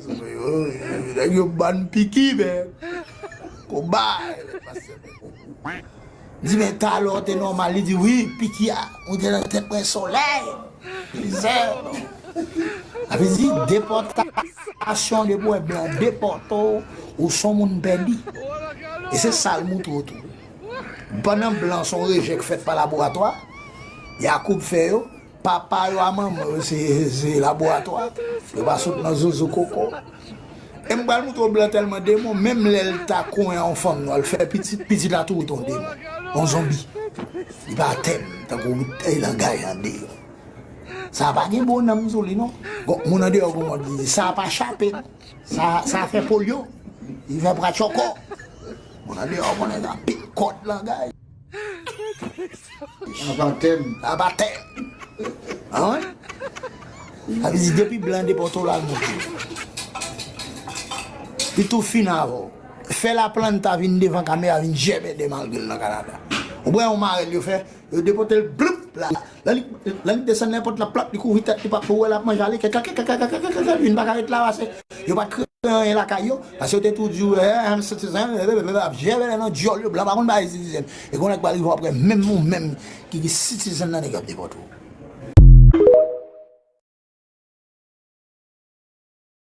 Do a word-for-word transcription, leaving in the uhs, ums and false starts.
Nèg yo ban piki, men. Konba. Di, men talè w te nòmal, li di, wi, piki a, ou te nan tèt mwen solèy. Mizè. Sa vle di, depòtasyon, depi w wè blan depòte w, ou se yon moun pèdi. E se sa l montre w tou. Pandan blan se yon rejè k fèt pa laboratwa, Yakoub fè yo, papa yo a manman yo se, se laboratwa. Yo pa sot nan zozo koko. E m pral montre w blan tèlman demon, menm lè l ta konyen yon fanm nwa, l fè pitit, pitit la tou ret yon demon, yon zonbi. Li pa tèm, tankou bouteyi langay an deyò. Sa pa gen bon nanm sou li, non. Gon, moun andeyò gon mòd li di, sa pa chape, non. Sa, sa fè polyo. Li fè pratchòkò. Moun andeyò konnen sa pil kòd langay. Sa pa tèm. Sa pa tèm. An? Sa vle di depi blan depòte w la, l monte. Li tou fin avè w. Fè Laplanta vin devan kamera, vin jèbèdè malgre l nan Kanada. Ou wè yon marèl yo fè, yo depòte l, bloup, la. Lè li, lè li desann nenpòt la, plap, li kouvri tèt li, pa pou wè l ap manje ale, kèk, kèk, kèk, vin pa ka ret la, pase yo pa t kreye anyen lakay yo, pase yo te tou di w, eh, I'm citizen, ap jèbèdè nan dyòl yo, blan pa konn bay citizen. E gon nèg pral rive apre, menm ou menm ki, ki citizen nan nèg ap depòte w.